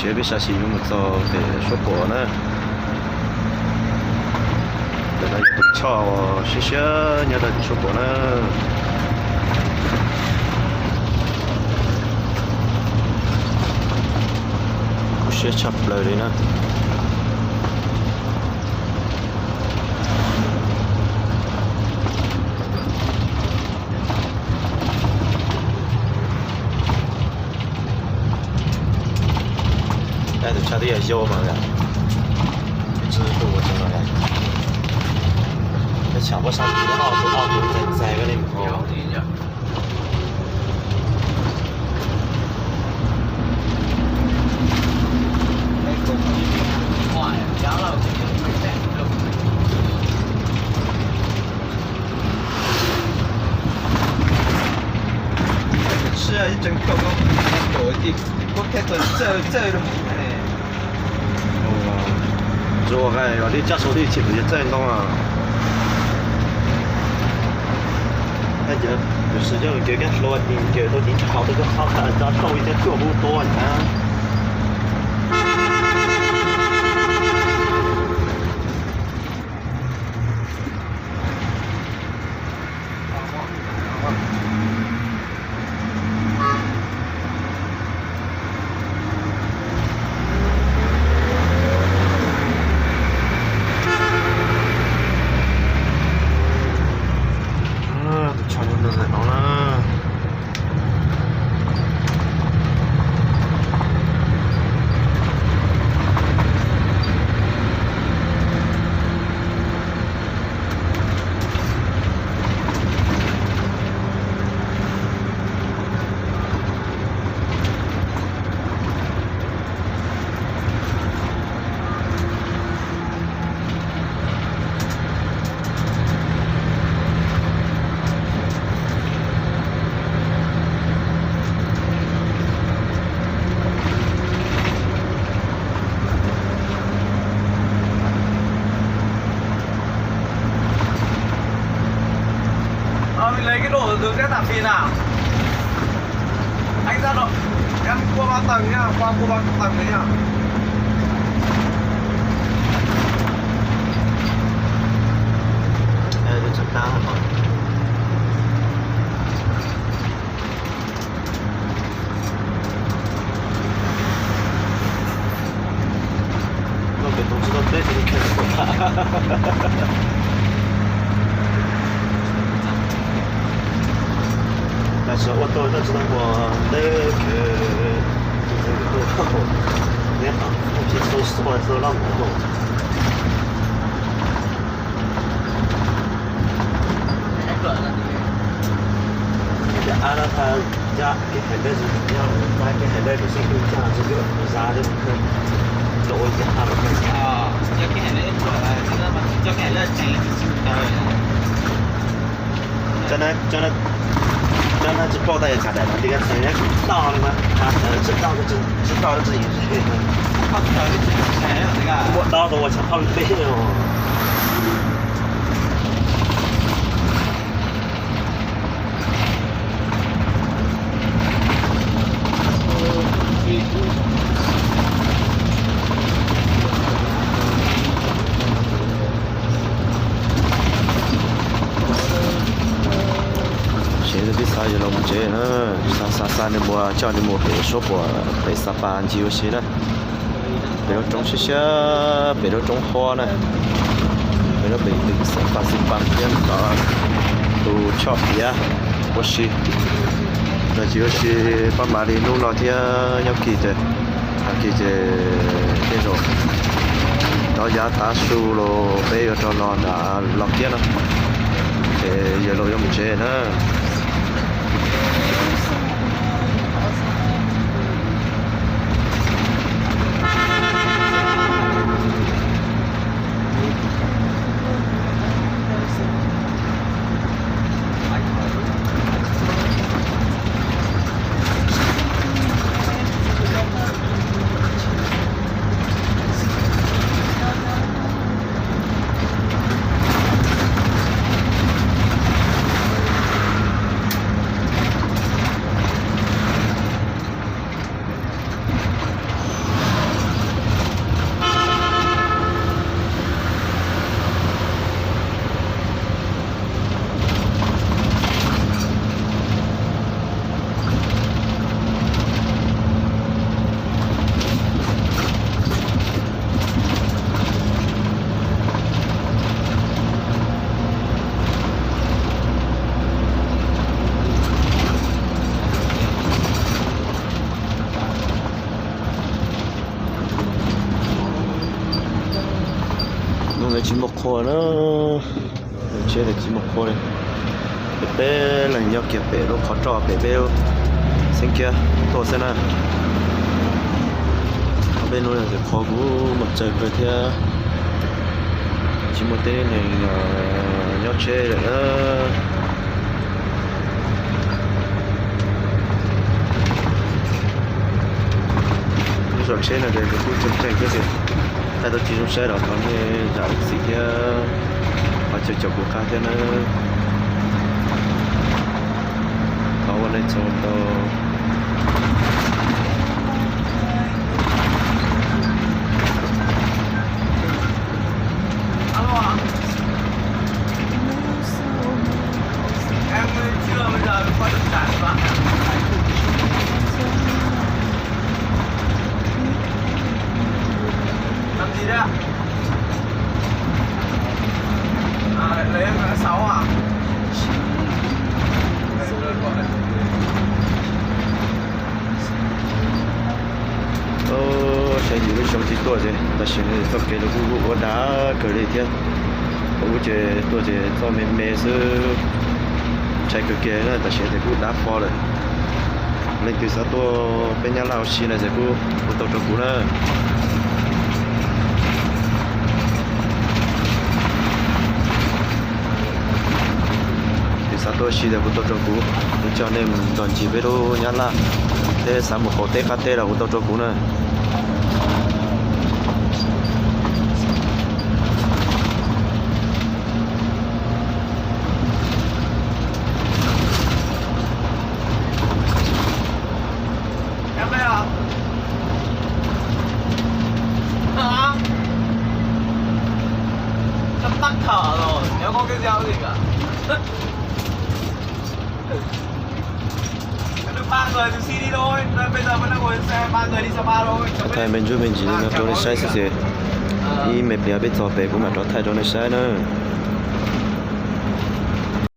Ces peb sawv tsees yuav mus txog pem Suab Puam na. Ntawm no yog tus choj uas siab siab nyob rau pem Suab Puam na. Kub siab tshaj plaws li na. Tus tshav twb yog yau mas, tsis tu ua tsev no, peb tshav pob sab tus no tus no tus txais txais li mus. Tseem kaum, kaum ti, kuv thiaj txawj txawj. Tsuas ua qa los dib tsab sau dib tsis txawj ntoo. Tab sis tus sawv coj nws kev kaj hluas ces ncaws tau tiv thauj tau cov qhov tag tso tau ib cov cuaj hub tuaj na. Tus tsho nyob ntawm no na. Ờ, mình lấy cái đổ từ cái tạp phìn à? Anh ra đó. Em qua ba tầng nhá, qua, qua ba tầng đấy nhá. Ê, tôi chụp tao hả? Koj pem tus tsis tau teb ces koj pom. Tam sim no ua tau noj tsis tau muaj teb, neb tsis tau xua tsis tau loj mus. Ab no tha, kev hais lawv tsis yog, kev hais lawv tsis xij tub cag tsis yog zas li, los ua cas los. Cov no tsis paub tas yog tshav daim no li, txhais tsis tau li mas, tsis tau, tsis tau tsis yog, muaj dob tau ua tshav phauj li os. Ces twb xav yuav los mus tsev na, xav xav xav nws mus coj nws mus pem suab puam pem Xab Pas ncig ua si na. Pem lub roob siab siab, pem lub roob huab na. Pem lub pem Xab Pas Xib Pas thiab tus choj piav ua si. Los ncig ua si pab mam li hnub no thiab nyob kis ces, nyob kis ces tej zaum rov yav tav su los peb yuav rov los nram Los Kiab no, ces yawg laus yuav mus tsev na. Tsis muaj qhua na, tsheb tsis muaj qhua li. Peb leeg nyob kiag pem lub qhov roj pem peb lub xeeb kiab tuaj xwb na. Ob peb hnub no ces qhua kuj muaj tsawg kawg thiab, tsis muaj tej neeg nyob tsheb lawm na. Lub zos tsheb no ces kuj tseem ceeb thiab tias thaij tau tsis zoo saib los thov nej zam lub txim thiab, thov caum kuv qab thiab nawb. Thov ua nej txhua ntau. Saib yim lub xyoo tsis tuaj ces tam sim no txoj kev los kuj ua dab kawg li thiab. Thaum ub ces tuaj ces txoj me me xwb, ntshai kawg kiag na, tam sim no ces kuj dab fo lawm. Leej twg xav tuaj peb Nyab Laj ua si no ces kuj hu tau rau kuv na. Leej twg xav tuaj ua si ces hu tau rau kuv, kuv coj nej mus nrog ncig peb lub Nyab Laj, thiab xav mus qaum teb qab teb los hu tau rau kuv na. Thaij me ntsuj me ntsis li no rau nej saib xwb ces ib me pliag peb txog pem kuv mam rov thaij rau nej saib na.